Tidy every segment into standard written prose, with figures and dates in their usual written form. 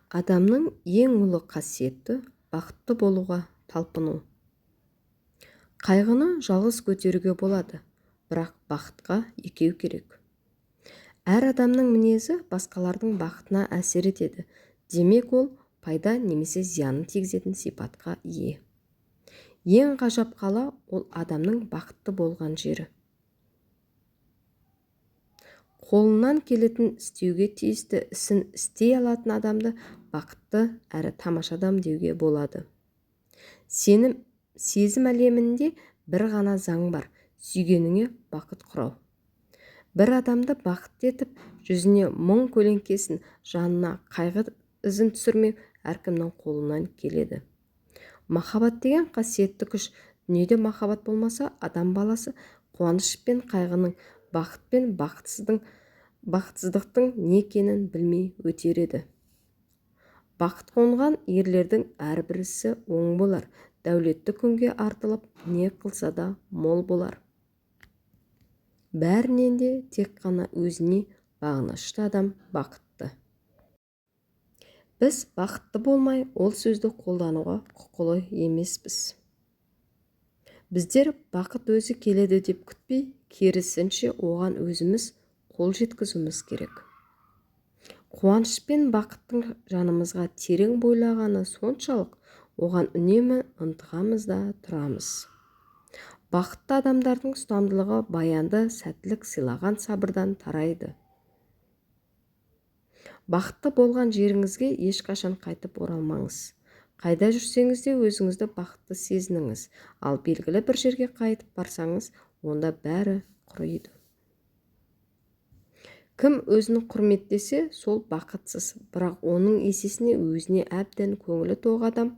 Адамның ең ұлы қасиеті – бақытты болуға талпыну. Қайғыны жалғыз көтеруге болады, бірақ бақытқа екеу керек. Әр адамның мінезі басқалардың бақытына әсер етеді, демек ол пайда немесе зиянын тигізетін сипатқа ие. Ең ғажап қала – ол адамның бақытты болған жері. Қолынан келетін істеуге тиісті ісін істей алатын адамды бақытты әрі тамаша адам деуге болады. Сенім, сезім әлемінде бір ғана заң бар: сүйгеніңе бақыт құрау. Бір адамды бақытты етіп, жүзіне мұң көлеңкесін, жанына қайғы ізін түсірмеу әркімнің қолынан келеді. Махаббат деген қасиетті күш. Дүниеде махаббат болмаса, адам баласы қуаныш пен қайғының, бақыт пен бақытсыздықтың не екенін білмей өтер еді. Бақыт қонған ерлердің әрбір ісі оң болар, дәулетті күнге артылып, не қылса да мол болар. Бәрінен де тек қана өзіне бағынышты адам бақытты. Біз бақытты болмай, ол сөзді қолдануға құқылы емеспіз. Біздер бақыт өзі келеді деп күтпей, керісінше, оған өзіміз қол жеткізуіміз керек. Қуаныш пен бақыттың жанымызға терең бойлағаны соншалық, оған үнемі ынтығамыз да тұрамыз. Бақытты адамдардың ұстамдылығы баянды сәттілік сыйлаған сабырдан тарайды. Бақытты болған жеріңізге ешқашан қайтып оралмаңыз. Қайда жүрсеңіз де, өзіңізді бақытты сезініңіз, ал белгілі бір жерге қайтып барсаңыз, онда бәрі құриды. Кім өзін құрметтесе, сол бақытсыз, бірақ оның есесіне өзіне әбден көңілі тоқ адам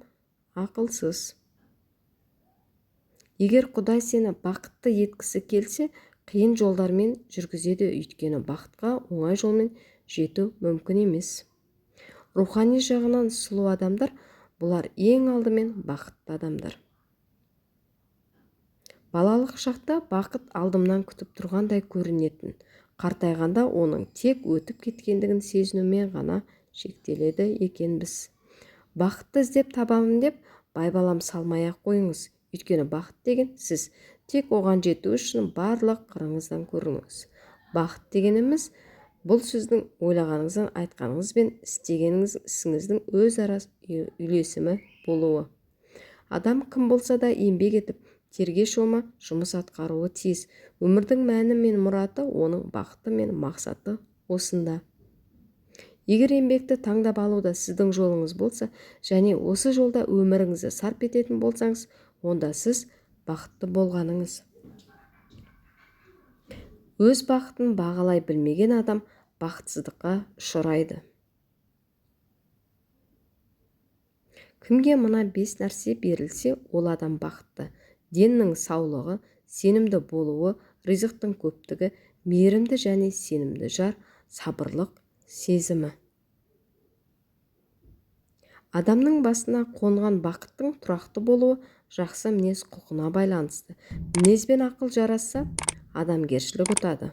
ақылсыз. Егер Құдай сені бақытты еткісі келсе, қиын жолдармен жүргізеді, өйткені бақытқа оңай жолмен жету мүмкін емес. Рухани жағынан сұлу адамдар – бұлар ең алдымен бақытты адамдар. Балалық шақта бақыт алдымнан күтіп тұрғандай көрінетін. Қартайғанда оның тек өтіп кеткендігін сезінумен ғана шектеледі екенбіз. Бақытты іздеп табамын деп байбалам салмай-ақ қойыңыз, өйткені бақыт деген сіз, тек оған жету үшін барлық қырыңыздан көріңіз. Бақыт дегеніміз – бұл сіздің ойлағаныңыздан, айтқаныңыз бен істегеніңіз ісіңіздің өзара үйлесімі болуы. Адам кім болса да еңбек етіп, терге шома жұмыс атқаруы тиіс. Өмірдің мәні мен мұраты, оның бақыты мен мақсаты осында. Егер еңбекті таңдап алуда сіздің жолыңыз болса және осы жолда өміріңізді сарп ететін болсаңыз, онда сіз бақытты болғаныңыз. Өз бақытын бағалай білмеген адам бақытсыздыққа ұшырайды. Кімге мына 5 нәрсе берілсе, ол адам бақытты: деннің саулығы, сенімді болуы, ризықтың көптігі, мейірімді және сенімді жар, сабырлық сезімі. Адамның басына қонған бақыттың тұрақты болуы жақсы мінез құлқына байланысты. Мінез бен ақыл жарасса, адамгершілік ұтады.